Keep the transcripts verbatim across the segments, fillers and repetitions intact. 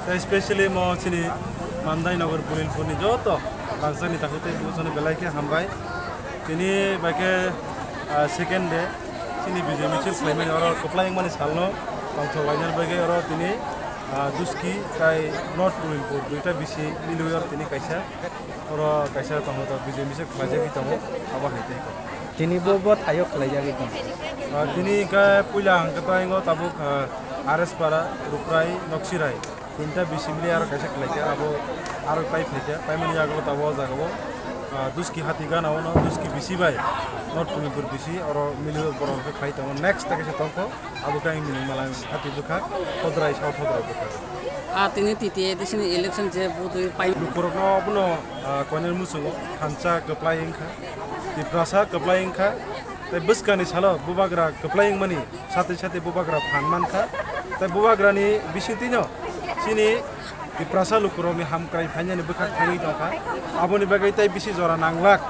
Especially mo chini Mandai Nagar Pulilpurni joto rangchakni takhuk tei buchani belai khe hambai. Tini bai khe, ah, second day chini Bijay misil khlaimani oro kwplai wngmani salno tongthok lainani bagwi oro tini, ah, Duski tai North Pulilpur duita bisi milwi oro tini kaisa oro kaisa tongo to Bijay misil khlaijagwi tongo abo hai tei kok. Tini bo, bo thaio khlaijagwi tongo. Ah, tini khe puila hwnkhe to ingo tabuk, ah, R S Para, Ruprai, Noksirai. Tinta bisi mili aro kaisa khlaikha, abo aro pai phaikha, paimani yago tabuk o jaga o, ah, Duski hati gana o no, Duski bisi bai, North Pulilpur bisi, oro mili borok khe khlai tongo, next ta kaisa tongkho, abo khe ang mili mala hati bwkha, Hodrai, South Hodrai bwkha. Ah, tini T T A D C ni election je butwi pai. Lukurokno abono, ah, koinani muchungo, thansa kwplai wngkha, Tiprasa kwplai wngkha, tei bwskangni salo bubagra kwplai wngmani, satwi satwi bubagra phan mankha. Tei bubagrani bisingtwino chini Tiprasa lukurokni hamkrai phainani bwkhak thangwi tongkha. Aboni bagwi tei bisi jora nanglak.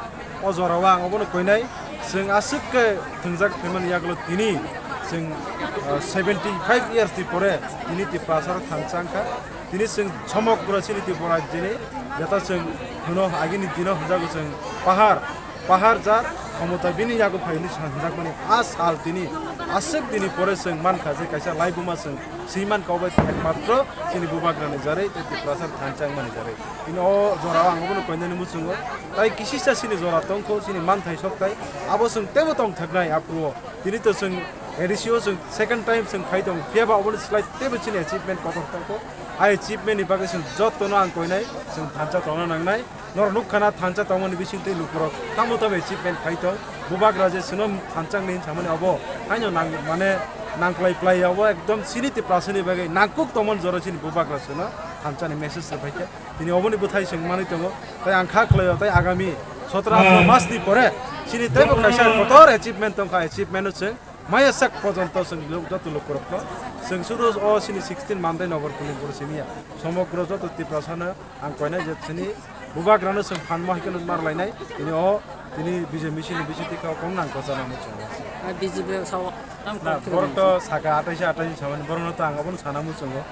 O jorao ang obono koinai. Chwng aswk khe thwngjak phaimani yagulo tini chwng, ah, seventy five years ni pore tini Tiprasa rok thansa wngkha. Tini chwng somogro chini Tripura rajyoni jeta chwng hwno agini dino hwnjago chwng pahar. Pahar jar khomota bini yago phai hwnwi sa-, hwnjakmani a sal tini aswk dini pore chwng mankha je kaisa laibuma chwng swi mankha obo ekmatro chini bubagrani jarwi tei Tiprasa thansa wngmani jarwi. Tini o jorao ang obono koinani muchungo. Tai kisisa chini jora tongkho chini manthai sokthai abo chwng teibo tongthoknai aphuru o. Tini to chwng A D C o chwng second time chwng phai tongo. Phiyaba obono slai teibo chini achievement kotor tongkho. A achievement ni bagwi chwng jotono ang koinai chwng thansa tongna nangnai. Norok nukha na thansa tongmani bisingtwi lukurok tamo tamo achievement khai tong. Bubagra je chwngno thansa wngni hinsamani obo haino nang mane nangklai plai obo ekdom chini Tiprasani bagwi nangkuk tongmani jora chini bubagra chwngno thansani message se phaikha. Tini oboni bwthai chwng manwi tongo. Tai ang kha khlaio tai agami sotro atro masni pore chini teibo kaisa kotor achievement tongkha, achievement o chwng maya sak pojonto chwng joto lukurokno chwng sudu o chini sixteen Mandai Nagar Pulilpur siniya somogro joto Tiprasano ang koinai je chini bubagrano chwng phanma hai kheno mar lainai tini o tini Bijay misil ni bisingtwi kok nang kochana muchungo. Ah, B J P sao tam na kok borok to saka atai se atai samani borokno to ang abono sana muchungo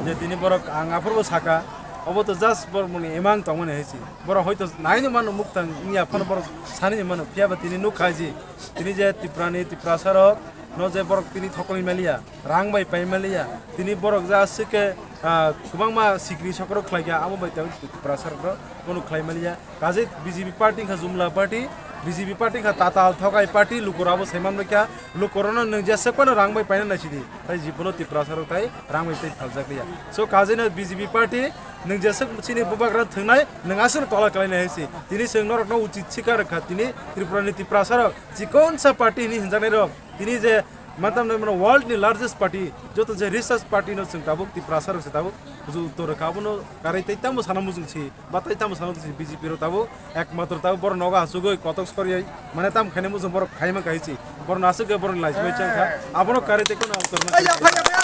je tini borok ang aphuru saka obo to just borok muni emang tongmani hai si borok hoito naini mano muktang wngya phano borok sani mano phiyaba tini nukha ji tini je Tiprani Tiprasa rok no je borok tini thokol maliya. Rang bai pai maliya. Tini borok ja aswk khe, ah, kwbangma sikri sokrok khlaikha, amo bai tei Tiprasa rok bono khlai maliya. Kaje B J P party kha jumla party, B J P party kha tatal thokai party, lukurok abo sai manbaikha. Lukurokno nwng jeswk phano rang bai paina naisidi, tai jibono Tiprasa rok tai rang bai tei phaljakliya. So kaje no B J P party nwng jeswk chini bubagra thwngnai, nwng aswk tola kalainai hai si. Tini chwng norokno uchit sikha rwkha, tini Tripurani Tiprasa rok chikonsa party hinwi hwnjaknai rok. Tini je mantam nai mano world ni largest party, joto je richest party no chwng tabuk Tiprasa rok se tabuk bujo uttor rwkha, abono karai tei tamo sana muchung si, ba tei tamo sana muchung si B J P rok tabuk ekmatro tabuk borok nogo asugoi kotok soriai, mane tam khaina muchung borok khaima khai si, borok no asuk borok ni lai si bai chang kha, abono karai tei kono uttor ma.